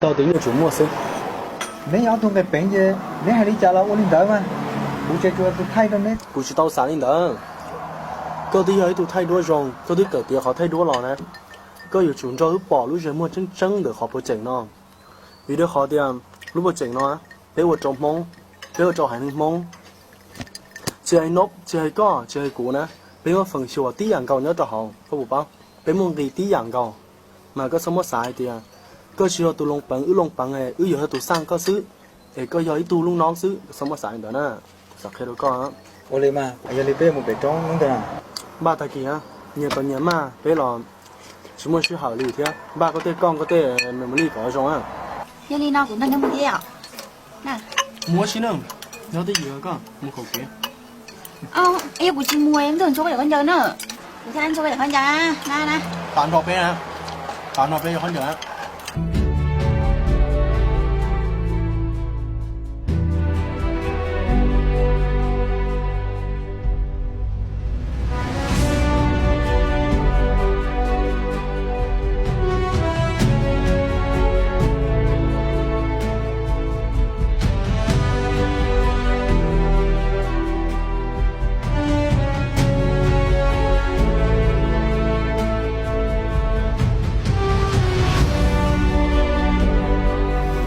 Tau tias yuav tsum muaj xwb. Neb yog ob tug nqe peev ces neb hais li cas los ua li ntawd mas. Kuv tseem tsuas tus thaij rau neb. Kuv tsis tau xav li ntawd. Koj twb yog ib tug thaij duab zoo, koj twb kawm tiav qhov thaij duab los na. Koj yuav tsum nrog wb pom lub zej muag tseeb tseeb ntawm qhov puas tseem no. Vim rau qhov tias lub puas tseem no peb ua rau Hmoob, peb ua rau haiv neeg Hmoob. Tsis hais nov, tsis hais koj, tsis hais kuv na, peb muaj feem xyuam tib yam nkaus nyob rau hauv, koj puas paub? Peb muaj nqis tib yam nkaus. Mas koj txhob muab xav hais tias koj tsis yog tus loo peev, wb loo peev es wb yuav yog tus xaj koj xwb, es koj yog ib tug lub nob xwb, koj txhob muab xav li ntawd na. Kuv xav qhia rau koj. Ua li mas, yog li peb yuav mus pem roob hnub twg? Npaj tag kis, nyias tau nyias maj, peb los tsis muaj sij hawm li thiab. Npaj koj tej koj, koj tej memory kom zoo na. Yog li no kuv nrog neb mus thiab os. Mus ua si na, nrog tej yawg koj mus kaum kev. Yog kuv tsis mus, ntuj ntxhua koj cov khaub ncaws na. Kuv thiaj ntxhua koj cov khaub ncaws na, na. Pab nrog peb na, pab nrog peb cov khaub ncaws na.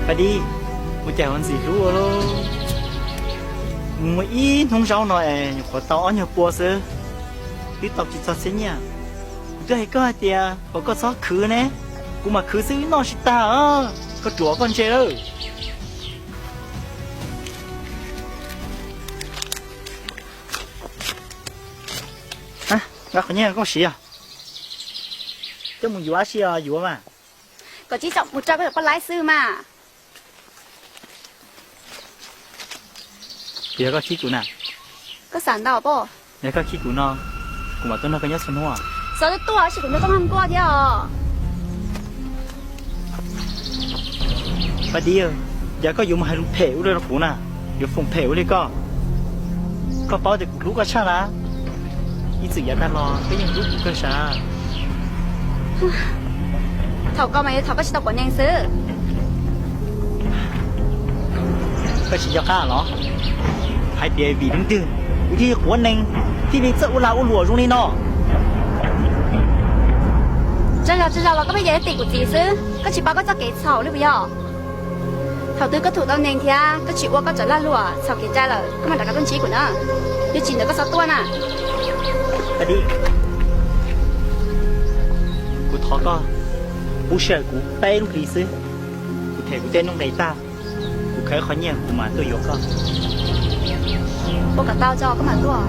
Pab Dib, ua cas ua ntxim hlub ua luaj. Mus muag ib hnub zaub no es nyuam qhuav tau ob nyuag pua xwb, twb tau tsis txog txhiab nyiaj. Kuv twb hais koj hais tias kom koj txhob khwv ne, kuv mam khwv xwb noj tsis tag, koj ruam koj ntse lawm. Nqa qhov nyiaj koj siv, coj mus yuav dab tsi yuav mas. Kom tsib caug mus rau koj poj laib xwb mas. Kuv yog koj khib kuv na. Koj xav ntau pob. Yog koj khib kuv no, kuv mam tuaj nrog koj nyob txhua hnub. Xav tuaj tuaj, tab sis kuv nrog koj maj nkuaj thiab os. Pab Dib, yog koj yuav mus hais lus phem ua luaj rau kuv na, yuav foom phem ua li koj, koj paub tias kuv hlub koj tshaj na. Ib txwm yav tag los koj yeej hlub kuv kawg sav. Thaum koj mas yog thaum koj tsis tau quav nees xwb. Koj tsis nco qab los hais tias vim leej twg kuv thiaj quav nees, thiaj li txawj ua lag ua luam zoo li no. Tsaug zog tsaug zog los koj pheej yuav tim kuv txiv xwb, koj tsis paub koj txoj kev txhaum li puas yog? Thaum twg koj thum tau nees thiab koj tsis ua koj cov lag luam txhaum kev cai lawm, koj mam rov qab tuaj ntsib kuv na. Yog tsis ntawd koj txhob tuaj na. Pab Dib, kuv thov koj pub sij hawm kuv peb lub hlis xwb, kuv them kuv tej nuj nqis tag, kuv khaws qhov nyiaj kuv mam tuaj yuav koj. Ua kom tau tso koj mam tuaj.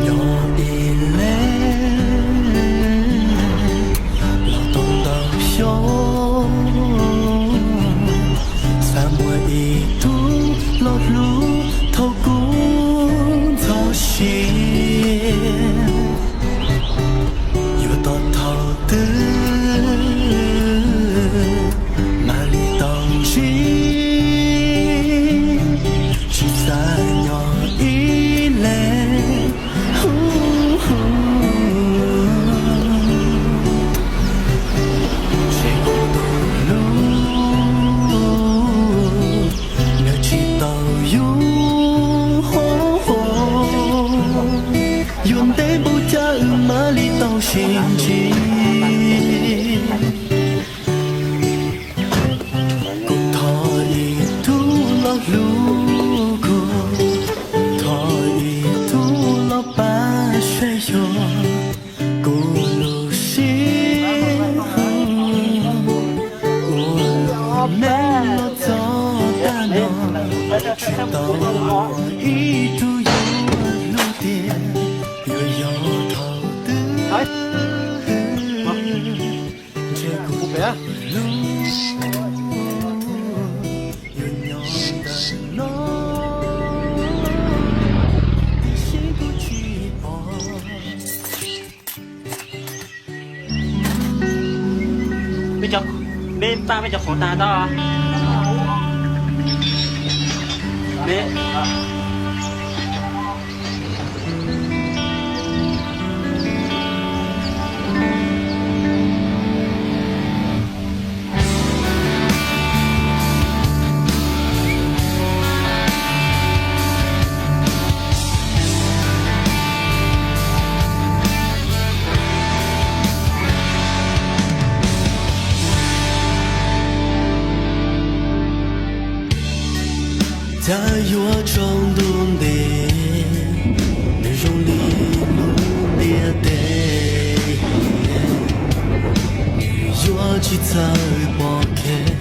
Nyob ib leeg los tau ntau xyoo, xav muaj ib tug los hlub thaum kuv ntxhov siab. Yuav tos thaum twg mam li tau ntsib, tsis xav nyob ib leeg. Ntshe kuv tus hlub nws tsis tau yus, yuav ntev npaum cas wb mam li tau sib ntsib. Kuv thov ib tug los hlub kuv, thov ib tug los pab saib xyuas kuv lub sij hawm. Ua lub neej los txog tag no, tsis tau ib tug yuav hlub tiag, yuav yog thaum twg ntshe kuv hlub yuav nyob ntawm no, tiam sis kuv tsis pom. Peb cov, peb paj peb cov khoom tag tau. Peb, Tsaus ntuj nti, nws zoo li lub ntiaj teb, nws yuav tsis txawj pom kev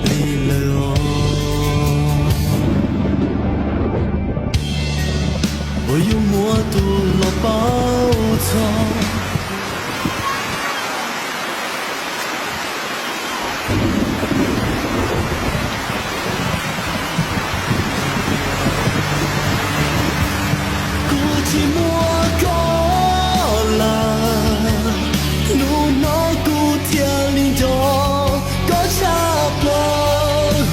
li lawm os. Puas yuav muaj tus los paub txog? Kuv tsis muaj koj lawm, hnub no kuv thiaj li nco koj tshaj plaws.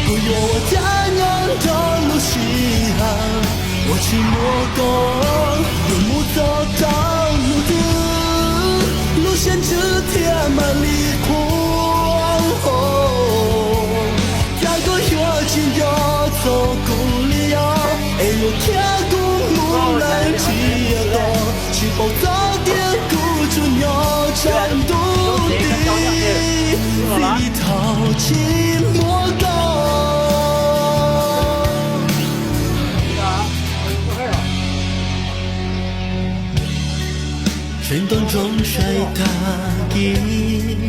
Kuv yuav ua cas nyob nrog lub sij hawm uas tsis muaj koj, yuav mus txog rau hnub twg lub siab ntsws thiaj mam li qhuav. Cas koj yuav tsis nco txog kuv li os, es yuav khiav kuv mus lawm tsis yog koj, tsis paub txog tias kuv tsuas nyob tsaus ntuj nti, txij thaum tsis muaj koj. Saib nto ntsoov saib tag kis,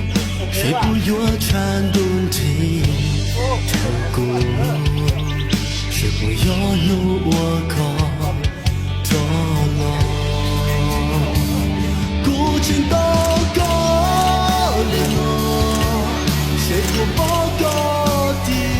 saib puas yuav tshav ntuj nrig rau kuv, saib puas yog hnub uas koj rov los. Kuv tsis nto koj li no, saib puas pom koj tiag.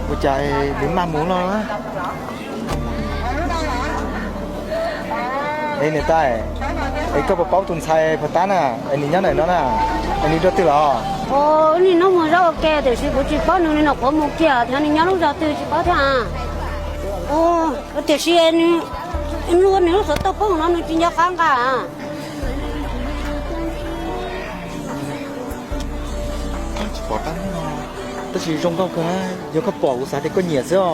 Ua cas nws maj mus no? Es niam tais, es koj puas paub tus ntxhais Phas Tab na, es nws nyob ntawm no na, es nws dua twg los? Nws noj mus zaub ua ke tiam sis kuv tsis paub nws, nws nyuam qhuav mus kiag thiab nws nyob lub zos twg tsis paub thiab. Tiam sis nws, nws lub xov tooj poob no nws tsis nco qab nqa. Tsis pom qab no. Tab sis zoo nkauj kawg, yog koj pom kuv xav tias koj nyiam xwb os.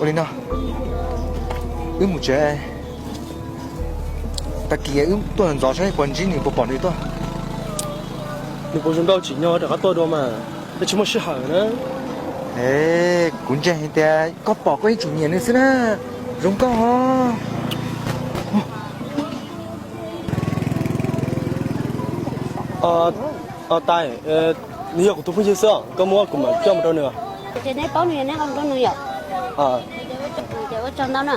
Ua li no, wb mus tsev. Tag kis wb tuaj ntxov saib puas ntsib nws, puas pom nws tuaj. Nws puas zoo nkauj tsim nyog rov qab tuaj dua mas, peb tsis muaj sij hawm na. E, kuv ntseeg hais tias koj pom koj yeej tseem nyiam nws xwb na. Zoo nkauj os. Tais, nws yog kuv tus phooj ywg xwb os, koj muab kuv mam coj mus rau nws. Ces neb paub nws, neb qhia rau nws yom. Ces ua tsaug ntau na.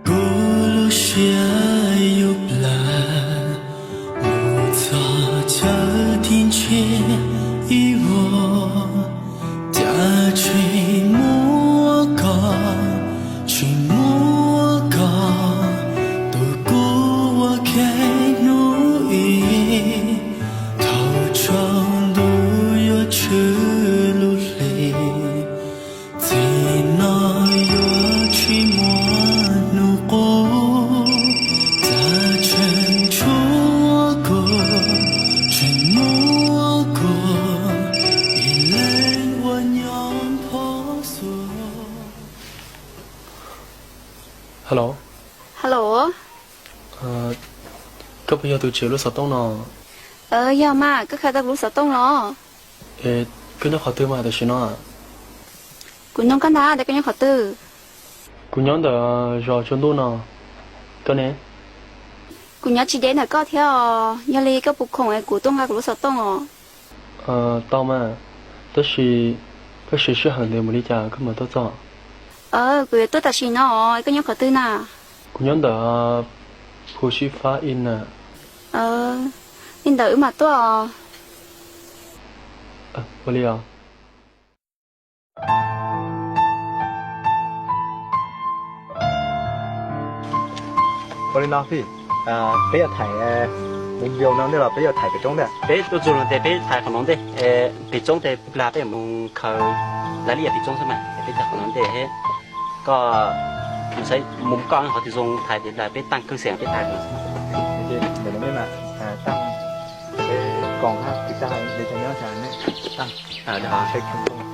Kuv lub siab yuav plam mus txog chaw thib ntsiab ib vuag, cas tseem muaj koj, tseem muaj koj, tus kuv ua ke hnub ib, thaum tsaus ntuj yuav tshwm lub hli. Txij no yuav tsis muaj hnub qub, cas tseem tshuav kuv, tseem muaj kuv ib leeg ua nyob phob xuas. Hello. Hello. Koj puas yog tus tsev lub xov tooj no? Yog mas, koj khaws tau kuv lub xov tooj los? Koj nyob qhov twg mas tam sim no? Kuv nyob koj ntag, koj nyob qhov twg? Kuv nyob ntawm zos Tsua Ntuj no. Koj ne? Kuv nyob tsis deb ntawm koj thiab os, yog li koj puas khoom es kuv tuaj nqa kuv lub xov tooj os? Tau mas, tab sis koj siv sij hawm ntev mus li cas koj mam tuaj txog? Kuv yuav tuaj tam sim no os, koj nyob qhov twg na? Kuv nyob ntawm Phu Sib Fab Inn na. Li ntawd wb mam tuaj os. Ua li os. Ua li no Fib, peb yuav tham mus npias no ntej los peb yuav tham pem roob ntej? Peb tuaj txug no tes peb tham qhov no ntej, pem roob tes plag peb mus khaws laj liaj pem roob xwb mas, peb tham qhov no ntej. Koj mus saib mus koj qhov twg zoo tham tes peb taag kawg xeem peb tham.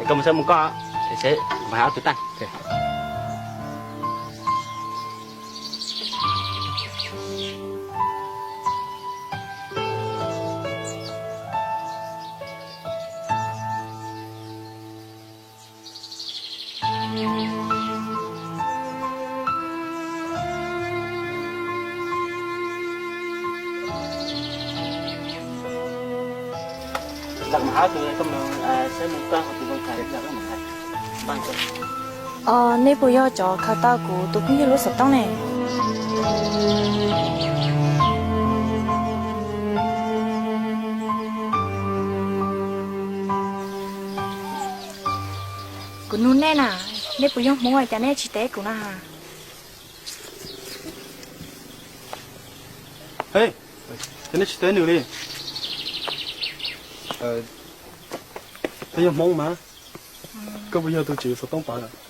Koj mus saib mus koj, saib mas ob tug taag. Os, nej puas yog cov khaws tau kuv tus phooj ywg lub xov tooj ne? Kuv nug nej na, nej puas yog Hmoob cas nej tsis teb kuv na? Ces nej tsis teb nws li? Peb yog Hmoob mas. Koj puas yog tus tsev xov tooj pab?